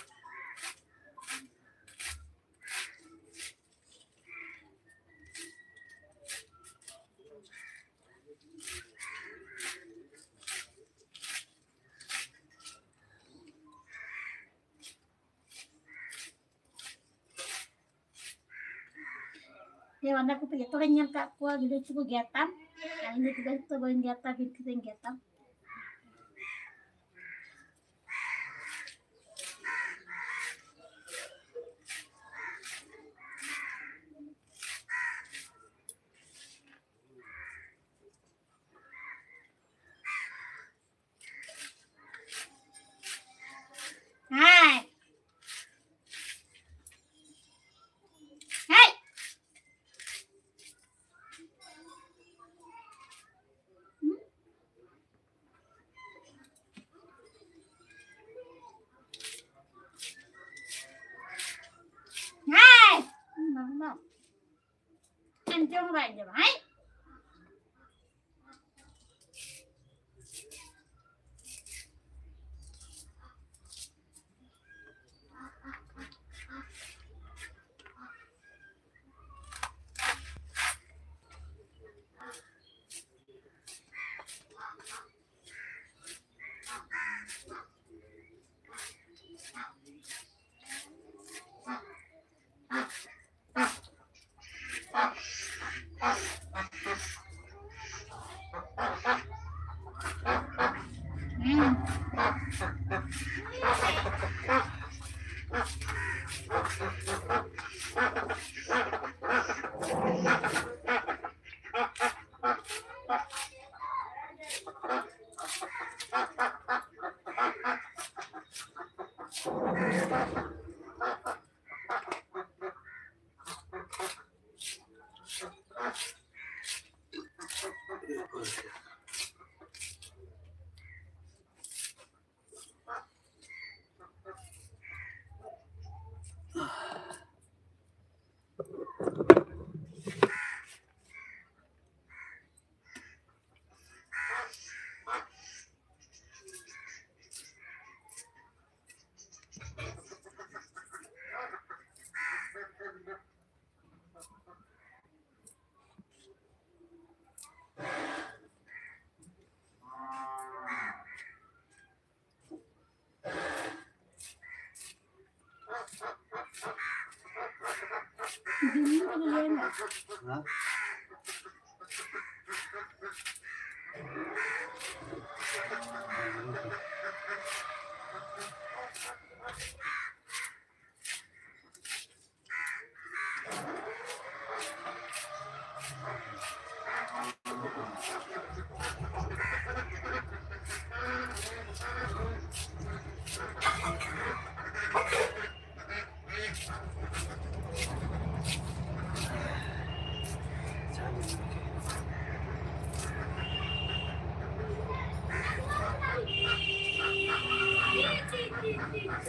ᱡᱮ ᱵᱟᱸᱫᱷᱟ ᱠᱚᱯᱤ ᱡᱚᱛᱚ ᱦᱚᱲᱤᱧ ᱧᱮᱞ ᱠᱟᱜ ᱠᱚᱣᱟ, ᱜᱤᱫᱽᱨᱟᱹ ᱠᱚ ᱜᱮᱫ ᱛᱟᱢ, ᱟᱨ ᱤᱧ ᱫᱚ ᱜᱤᱫᱽᱨᱟᱹ ᱠᱚ ᱵᱟᱹᱧ ᱜᱮᱫ ᱛᱟ, ᱵᱤᱱᱴᱷᱤ ᱛᱮᱧ ᱜᱮᱫ ᱛᱟᱢ᱾ ᱦᱮᱸ᱾ ᱦᱮᱸ᱾ ᱦᱮᱸ᱾ ᱟᱸᱡᱚᱢ ᱵᱟᱭ ᱟᱸᱡᱚᱢᱟ, ᱦᱮᱸ?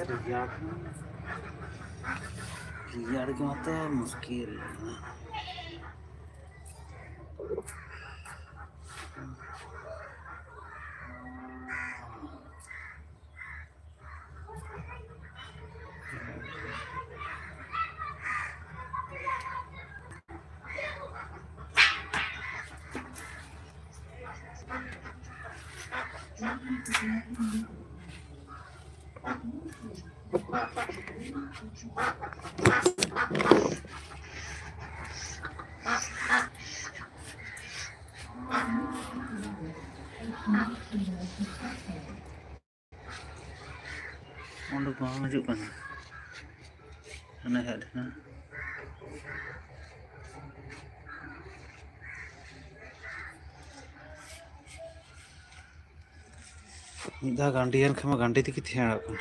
ᱨᱮᱭᱟᱲ ᱠᱟᱱᱟ᱾ ᱨᱮᱭᱟᱲ ᱜᱮ ᱢᱟᱛᱚ ᱢᱩᱥᱠᱤᱞ᱾ ᱚᱸᱰᱮ ᱵᱟᱝ ᱦᱤᱡᱩᱜ ᱠᱟᱱᱟ᱾ ᱦᱟᱱᱮ ᱦᱮᱡ ᱞᱮᱱᱟ᱾ ᱢᱤᱫ ᱫᱷᱟᱣ ᱜᱟᱱᱰᱤᱭᱮᱱ ᱠᱷᱟᱱ ᱢᱟ ᱜᱟᱱᱰᱤ ᱛᱮᱜᱮ ᱛᱟᱦᱮᱸ ᱠᱟᱱᱟ᱾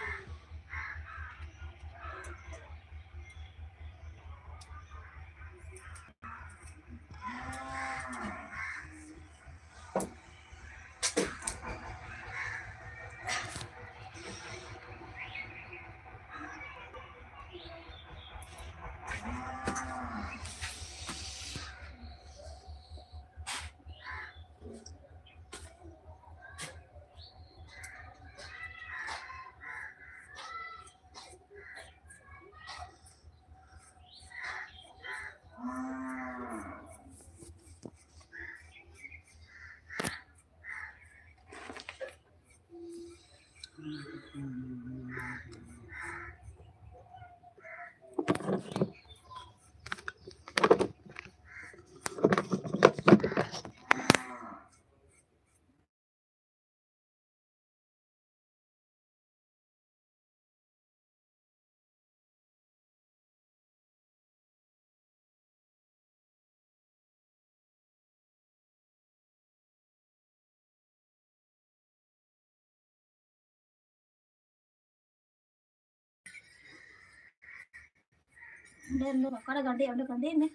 ᱚᱸᱰᱮ ᱫᱚ ᱚᱠᱟᱨᱮ ᱜᱟᱹᱰᱤ, ᱚᱸᱰᱮ ᱜᱟᱹᱰᱤ ᱢᱮ᱾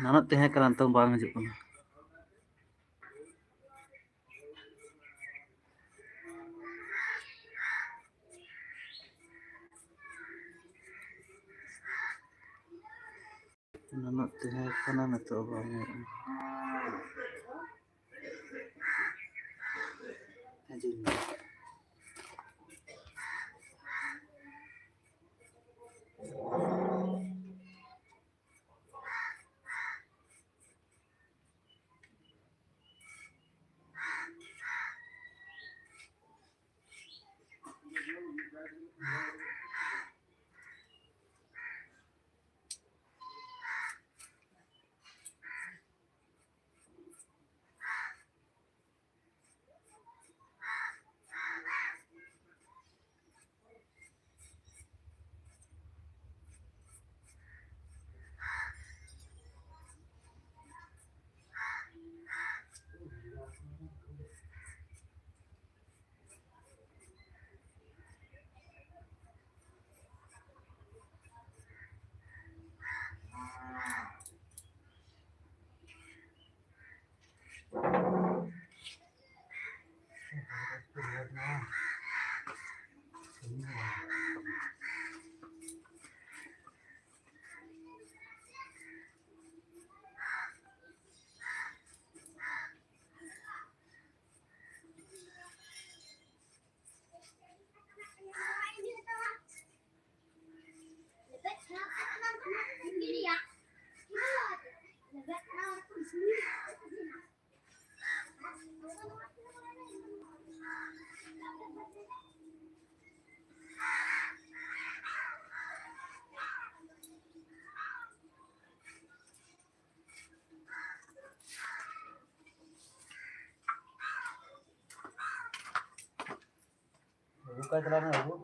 ᱱᱟᱱᱟᱜ ᱛᱟᱦᱮᱸ ᱠᱟᱱᱟ, ᱱᱤᱛᱚᱝ ᱵᱟᱝ ᱦᱤᱡᱩᱜ ᱠᱟᱱᱟ᱾ ᱱᱟᱱᱟᱜ ᱛᱟᱦᱮᱸ ᱠᱟᱱᱟ, ᱱᱤᱛᱚᱜ ᱵᱟᱝ ᱦᱩᱭᱩᱜᱼᱟ᱾ ᱦᱤᱡᱩᱜ ᱢᱮ᱾ ᱚᱠᱟ ᱪᱟᱞᱟᱣ ᱮᱱᱟ ᱵᱟᱹᱵᱩ?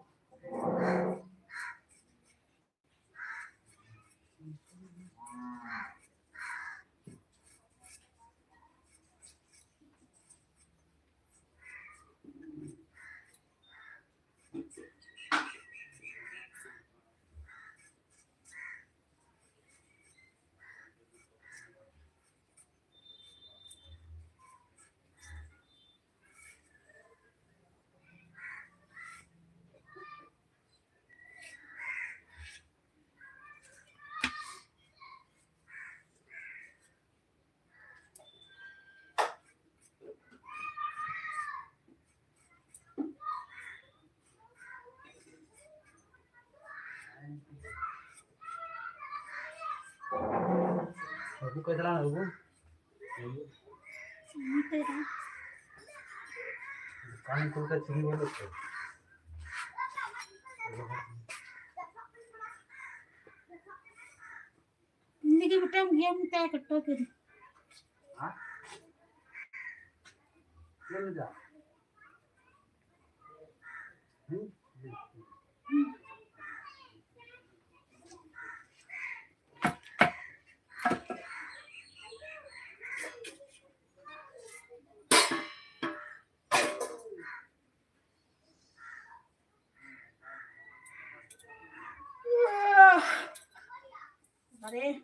ᱵᱟᱹᱵᱩ ᱠᱚ ᱪᱟᱞᱟᱣ ᱮᱱᱟ, ᱵᱟᱹᱵᱩ? ᱱᱚᱛᱮ ᱨᱮ᱾ ᱫᱚᱠᱟᱱ ᱠᱚ ᱞᱮᱠᱟ ᱪᱤᱱᱤ ᱵᱟᱹᱱᱩᱜ ᱛᱮ᱾ ᱤᱱᱟᱹᱜᱮ ᱢᱤᱫᱴᱟᱝ ᱜᱮᱢ ᱢᱮᱛᱟᱭ ᱠᱟᱴᱟ ᱠᱟᱹᱨᱤ᱾ ᱦᱮᱸ? ᱪᱮᱫ ᱞᱮᱠᱟ? ᱦᱩᱸ? ᱟᱨᱮ᱾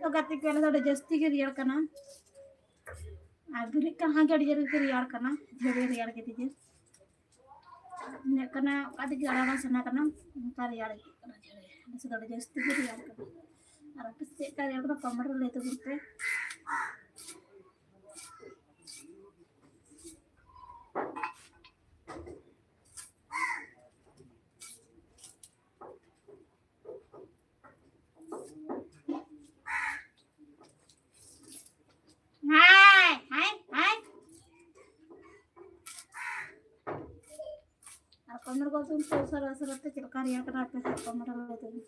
ᱛᱚ ᱜᱟᱛᱮ ᱠᱚ, ᱟᱞᱮ ᱫᱚ ᱟᱹᱰᱤ ᱡᱟᱹᱥᱛᱤ ᱜᱮ ᱨᱮᱭᱟᱲ ᱠᱟᱱᱟ᱾ ᱟᱨ ᱵᱮᱨᱮᱫ ᱠᱟᱱ ᱦᱚᱸ ᱟᱹᱰᱤ ᱡᱳᱨ ᱜᱮ ᱨᱮᱭᱟᱲ ᱠᱟᱱᱟ, ᱡᱷᱟᱹᱲᱮ ᱨᱮᱭᱟᱲ ᱠᱮᱫᱮᱧᱟ᱾ ᱧᱮᱞᱚᱜ ᱠᱟᱱᱟ ᱚᱠᱟ ᱛᱮᱜᱮ ᱫᱟᱬᱟ ᱵᱟᱝ ᱥᱟᱱᱟ ᱠᱟᱱᱟ, ᱚᱱᱠᱟ ᱨᱮᱭᱟᱲ ᱟᱹᱭᱠᱟᱹᱜ ᱠᱟᱱᱟ ᱡᱷᱟᱹᱲᱮ᱾ ᱟᱞᱮ ᱥᱮᱫ ᱫᱚ ᱟᱹᱰᱤ ᱡᱟᱹᱥᱛᱤ ᱜᱮ ᱨᱮᱭᱟᱲ ᱠᱟᱱᱟ᱾ ᱟᱨ ᱟᱯᱮ ᱥᱮᱫ ᱪᱮᱫ ᱞᱮᱠᱟ ᱨᱮᱭᱟᱲ ᱠᱟᱱᱟ, comment ᱨᱮ ᱞᱟᱹᱭ ᱛᱟᱵᱚᱱ ᱯᱮ᱾ ᱦᱟᱭ, ᱦᱟᱭ, ᱦᱟᱭ᱾ ᱟᱨ comment ᱠᱚ ᱛᱩᱢ ᱛᱚ ᱩᱥᱟᱹᱨᱟ ᱩᱥᱟᱹᱨᱟ ᱛᱮ ᱪᱮᱫ ᱞᱮᱠᱟ ᱨᱮᱭᱟᱲ ᱠᱟᱱᱟ ᱟᱯᱮ ᱥᱮᱫ, comment ᱨᱮ ᱞᱟᱹᱭ ᱛᱟᱵᱚᱱ᱾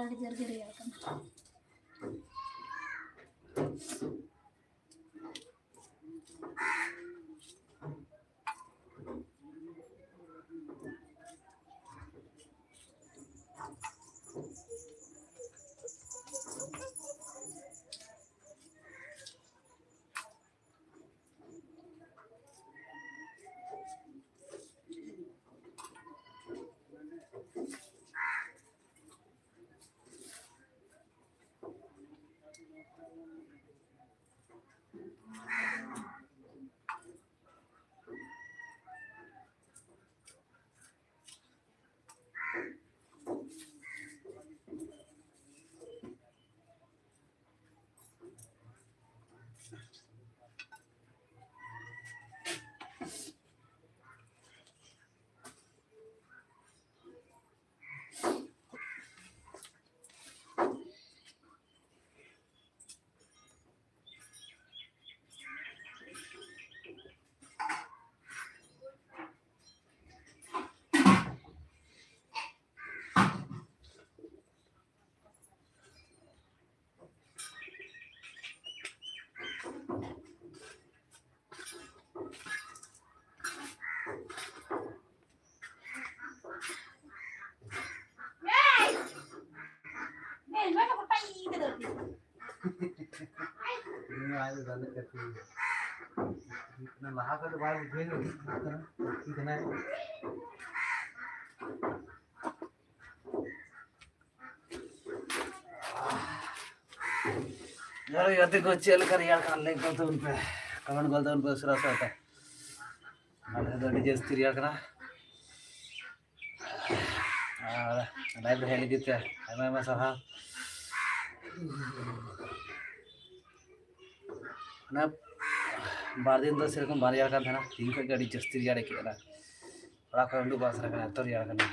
ᱟᱹᱰᱤ ᱡᱳᱨ ᱜᱮ ᱨᱮᱭᱟᱲ ᱠᱟᱱᱟ᱾ ᱞᱟᱦᱟ ᱠᱷᱚᱱ ᱫᱚ ᱵᱟᱭ ᱵᱩᱡᱷᱟᱹᱣ ᱧᱚᱜ ᱠᱟᱱᱟ, ᱪᱮᱫ ᱠᱟᱱᱟᱭ᱾ ᱡᱚᱦᱟᱨ ᱜᱮ ᱜᱟᱛᱮ ᱠᱚ, ᱪᱮᱫ ᱞᱮᱠᱟ ᱨᱮᱭᱟᱲ ᱠᱟᱱᱟ ᱞᱟᱹᱭ ᱜᱚᱫ ᱛᱟᱵᱚᱱ ᱯᱮ, ᱠᱚᱢᱮᱱᱴ ᱜᱚᱫ ᱛᱟᱵᱚᱱ ᱯᱮ ᱩᱥᱟᱹᱨᱟ ᱩᱥᱟᱹᱨᱟ ᱛᱮ᱾ ᱟᱞᱮ ᱫᱚ ᱟᱹᱰᱤ ᱡᱟᱹᱥᱛᱤ ᱨᱮᱭᱟᱲ ᱠᱟᱱᱟ᱾ ᱟᱨ ᱞᱟᱭᱤᱵᱷ ᱨᱮ ᱦᱮᱡ ᱞᱟᱹᱜᱤᱫ ᱛᱮ ᱟᱭᱢᱟ ᱟᱭᱢᱟ ᱥᱟᱨᱦᱟᱣ᱾ ᱚᱱᱟ ᱵᱟᱨ ᱫᱤᱱ ᱫᱚ ᱥᱮᱨᱚᱠᱚᱢ ᱵᱟᱝ ᱨᱮᱭᱟᱲ ᱠᱟᱱ ᱛᱟᱦᱮᱱᱟ, ᱛᱮᱦᱮᱧ ᱠᱷᱚᱱ ᱜᱮ ᱟᱹᱰᱤ ᱡᱟᱹᱥᱛᱤ ᱨᱮᱭᱟᱲ ᱟᱹᱭᱠᱟᱹᱜ ᱠᱟᱱᱟ᱾ ᱚᱲᱟᱜ ᱠᱷᱚᱱ ᱩᱰᱩᱠ ᱵᱟᱝ ᱥᱟᱱᱟ ᱠᱟᱱᱟ, ᱮᱛᱚ ᱨᱮᱭᱟᱲ ᱠᱟᱱᱟ᱾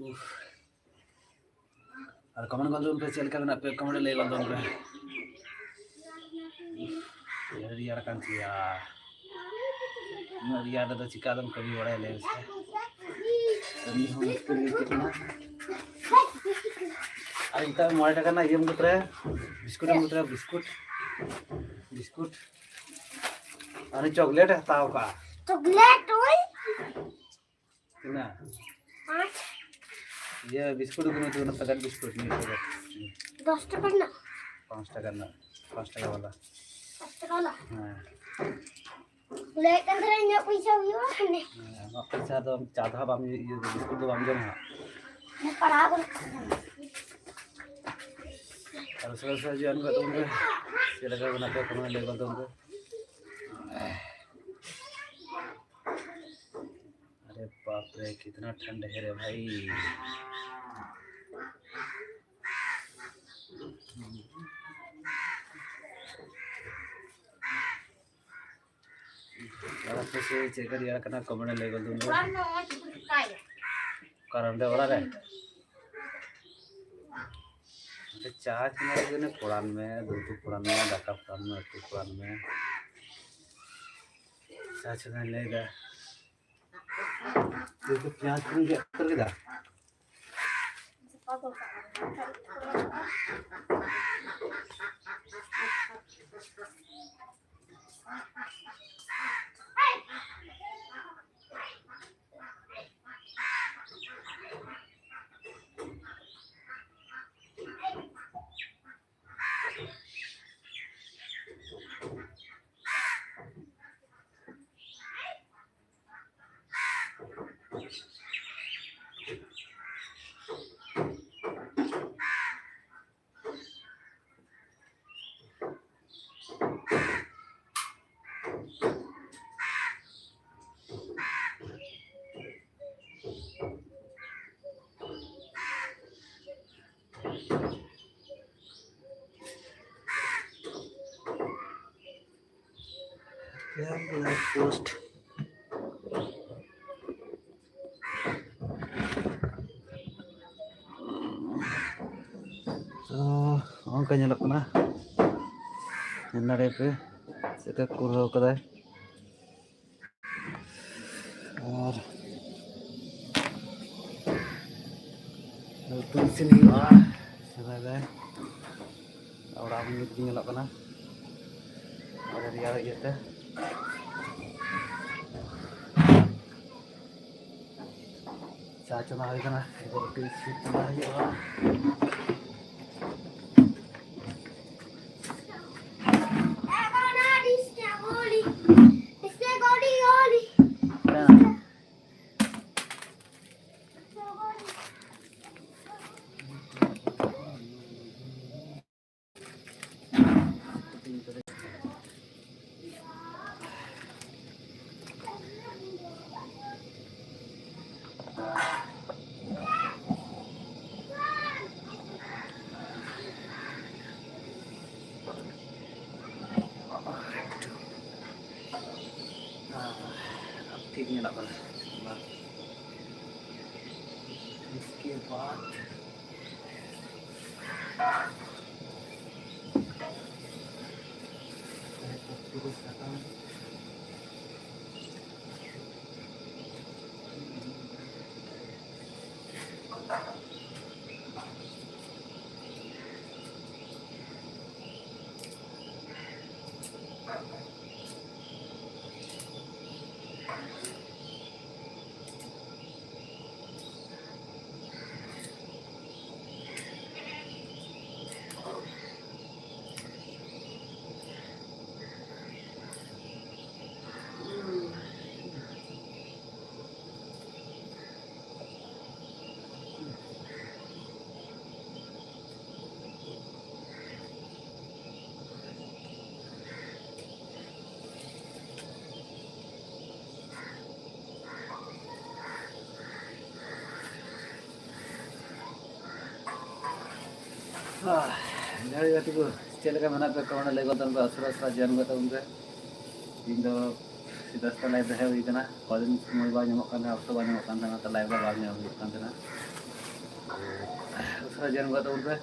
ᱩᱯᱷ᱾ ᱟᱨ ᱠᱚᱢᱮᱱᱴ ᱜᱚᱫ ᱛᱟᱵᱚᱱ ᱯᱮ, ᱪᱮᱫ ᱞᱮᱠᱟ ᱢᱮᱱᱟᱜ ᱯᱮ? ᱠᱚᱢᱮᱱᱴ ᱞᱟᱹᱭ ᱜᱚᱫ ᱛᱟᱵᱚᱱ ᱯᱮ᱾ ᱩᱯᱷ, ᱨᱮᱭᱟᱲ ᱠᱟᱱ ᱜᱮᱭᱟ᱾ ᱩᱱᱟᱹᱜ ᱨᱮᱭᱟᱲ ᱨᱮᱫᱚ ᱪᱤᱠᱟ ᱟᱫᱚᱢ ᱠᱟᱹᱢᱤ ᱵᱟᱲᱟᱭᱟ ᱞᱟᱹᱭ ᱢᱮᱥᱮ? ᱠᱟᱹᱢᱤ ᱦᱚᱸ ᱢᱩᱥᱠᱤᱞ ᱜᱮ ᱟᱹᱭᱠᱟᱹᱜ ᱠᱟᱱᱟ᱾ ᱟᱨ ᱱᱤᱛᱚᱜ ᱢᱚᱬᱮ ᱴᱟᱠᱟ ᱨᱮᱱᱟᱜ ᱤᱭᱟᱹ ᱮᱢ ᱠᱚ ᱛᱚᱨᱟᱭᱟ, ᱵᱤᱥᱠᱩᱴ ᱮᱢ ᱠᱚ ᱛᱚᱨᱟᱭᱟ, ᱵᱤᱥᱠᱩᱴ, ᱵᱤᱥᱠᱩᱴ᱾ ᱟᱨ ᱪᱚᱠᱞᱮᱴ ᱮ ᱦᱟᱛᱟᱣ ᱠᱟᱜᱼᱟ᱾ ᱪᱚᱠᱞᱮᱴ ᱳᱭ ᱛᱤᱱᱟᱹᱜ? ᱯᱟᱸᱪ᱾ ᱤᱭᱟᱹ ᱵᱤᱥᱠᱩᱴ ᱟᱹᱜᱩ ᱢᱮ ᱛᱚ, ᱚᱱᱟ ᱯᱮᱠᱮᱴ ᱵᱤᱥᱠᱩᱴ, ᱢᱤᱫ ᱯᱮᱠᱮᱴ᱾ ᱫᱚᱥ ᱴᱟᱠᱟ ᱨᱮᱱᱟᱜ᱾ ᱯᱟᱸᱪ ᱴᱟᱠᱟ ᱨᱮᱱᱟᱜ, ᱯᱟᱸᱪ ᱴᱟᱠᱟ ᱵᱟᱞᱟ᱾ ᱯᱟᱸᱪ ᱴᱟᱠᱟ ᱵᱟᱞᱟ᱾ ᱦᱮᱸ᱾ ᱞᱟᱹᱭᱮᱫ ᱠᱟᱱ ᱛᱟᱦᱮᱱᱟ ᱤᱧᱟᱹᱜ ᱯᱚᱭᱥᱟ ᱦᱩᱭᱩᱜᱼᱟ ᱦᱟᱸᱰᱮ᱾ ᱦᱮᱸ, ᱟᱢᱟᱜ ᱯᱚᱭᱥᱟ ᱫᱚ ᱪᱟ ᱫᱚ ᱦᱟᱸᱜ ᱵᱟᱢ ᱧᱩ-, ᱤᱭᱟᱹ, ᱵᱤᱥᱠᱩᱴ ᱫᱚ ᱵᱟᱢ ᱡᱚᱢᱟ ᱦᱟᱸᱜ᱾ ᱤᱧ ᱯᱟᱲᱦᱟᱣ ᱠᱟᱱᱟ᱾ ᱟᱨ ᱩᱥᱟᱹᱨᱟ ᱩᱥᱟᱹᱨᱟ ᱦᱤᱡᱩᱜ ᱟᱹᱜᱩ ᱠᱟᱜ ᱛᱟᱵᱚᱱ ᱯᱮ᱾ ᱪᱮᱫ ᱞᱮᱠᱟ ᱢᱮᱱᱟᱜ ᱯᱮᱭᱟ ᱠᱚᱢᱮᱱᱴ ᱞᱟᱹᱭ ᱜᱚᱫ ᱛᱟᱵᱚᱱ ᱯᱮ᱾ अरे बाप रे, कितना ठंड है रे भाई। ᱟᱨ ᱟᱯᱮ ᱥᱮᱫ ᱪᱮᱫ ᱞᱮᱠᱟ ᱨᱮᱭᱟᱲ ᱠᱟᱱᱟ, ᱠᱚᱢᱮᱱᱴ ᱨᱮ ᱞᱟᱹᱭ ᱜᱚᱫ ᱛᱟᱵᱚᱱ ᱯᱮ᱾ ᱚᱠᱟᱨᱮ, ᱚᱸᱰᱮ ᱚᱲᱟᱜ ᱨᱮ? ᱚᱸᱰᱮ ᱪᱟ ᱪᱚᱸᱫᱟ ᱞᱟᱹᱜᱤᱫ ᱚᱱᱮ ᱯᱷᱚᱲᱟᱱ ᱢᱮ, ᱫᱩᱫᱷ ᱯᱷᱚᱲᱟᱱ ᱢᱮ, ᱫᱟᱠᱟ ᱯᱷᱚᱲᱟᱱ ᱢᱮ, ᱩᱛᱩ ᱯᱷᱚᱲᱟᱱ ᱢᱮ᱾ ᱪᱟ ᱪᱚᱸᱫᱟᱧ ᱞᱟᱹᱭᱫᱟ᱾ ᱫᱩᱫᱷ ᱯᱮᱸᱭᱟᱡᱽ ᱠᱚᱧ ᱜᱮᱫ ᱩᱛᱟᱹᱨ ᱠᱮᱫᱟ᱾ Light post. ᱛᱚ, ᱱᱚᱝᱠᱟ ᱧᱮᱞᱚᱜ ᱠᱟᱱᱟ᱾ ᱧᱮᱞ ᱫᱟᱲᱮᱭᱟᱯᱮ, ᱪᱮᱫ ᱞᱮᱠᱟ ᱠᱩᱲᱦᱟᱹᱣ ᱠᱟᱫᱟᱭ᱾ ᱟᱨ ᱩᱛᱩ ᱤᱥᱤᱱ ᱦᱩᱭᱩᱜᱼᱟ᱾ ᱥᱮᱫᱟᱭ ᱨᱮ ᱚᱲᱟᱜ ᱦᱚᱸ ᱧᱩᱛ ᱜᱮ ᱧᱮᱞᱚᱜ ᱠᱟᱱᱟ, ᱟᱹᱰᱤ ᱨᱮᱭᱟᱲ ᱤᱭᱟᱹᱛᱮ᱾ ᱪᱟ ᱪᱚᱸᱫᱟ ᱦᱩᱭ ᱠᱟᱱᱟ, ᱮᱨᱯᱚᱨ ᱩᱛᱩ ᱤᱥᱤᱱ ᱪᱚᱸᱫᱟ ᱦᱩᱭᱩᱜᱼᱟ᱾ ᱴᱷᱤᱠ ᱧᱮᱞᱚᱜ ᱠᱟᱱᱟ᱾ ᱤᱥᱠᱮ ᱵᱟᱫ ᱦᱳᱭ, ᱡᱚᱦᱟᱨ ᱜᱮ ᱜᱟᱛᱮ ᱠᱚ, ᱪᱮᱫ ᱞᱮᱠᱟ ᱢᱮᱱᱟᱜ ᱯᱮ? ᱠᱚᱢᱮᱱᱴ ᱨᱮ ᱞᱟᱹᱭ ᱜᱚᱫ ᱛᱟᱵᱚᱱ ᱯᱮ, ᱟᱥᱨᱟ ᱟᱥᱨᱟ ᱡᱚᱭᱮᱱ ᱜᱚᱫ ᱛᱟᱵᱚᱱ ᱯᱮ᱾ ᱤᱧ ᱫᱚ ᱥᱮᱛᱟᱜ ᱥᱮᱛᱟᱜ live ᱨᱮ ᱦᱮᱡ ᱦᱩᱭ ᱠᱟᱱᱟ᱾ ᱠᱚᱫᱤᱱ ᱥᱚᱢᱚᱭ ᱵᱟᱝ ᱧᱟᱢᱚᱜ ᱠᱟᱱ ᱛᱟᱦᱮᱱᱟ, ᱚᱠᱛᱚ ᱵᱟᱝ ᱧᱟᱢᱚᱜ ᱠᱟᱱ ᱛᱟᱦᱮᱱᱟ, ᱛᱚ live ᱨᱮ ᱵᱟᱝ ᱧᱟᱢ ᱦᱩᱭᱩᱜ ᱠᱟᱱ ᱛᱟᱦᱮᱱᱟ᱾ ᱩᱥᱟᱹᱨᱟ join ᱜᱚᱫ ᱛᱟᱵᱚᱱ ᱯᱮ᱾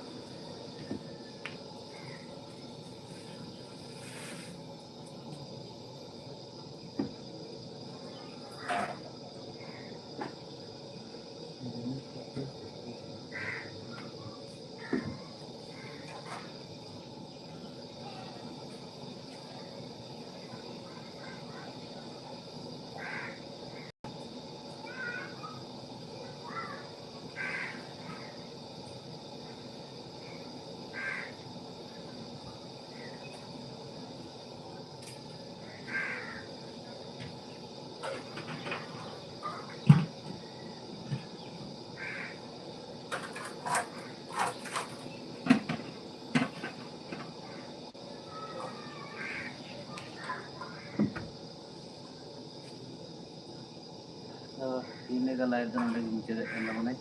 ᱛᱚ, ᱤᱧ ᱞᱟᱹᱭᱫᱟ live ᱫᱚ ᱱᱚᱸᱰᱮ ᱜᱮ ᱢᱩᱪᱟᱹᱫᱮᱫ ᱠᱟᱱ ᱛᱟᱵᱚᱱᱟᱹᱧ᱾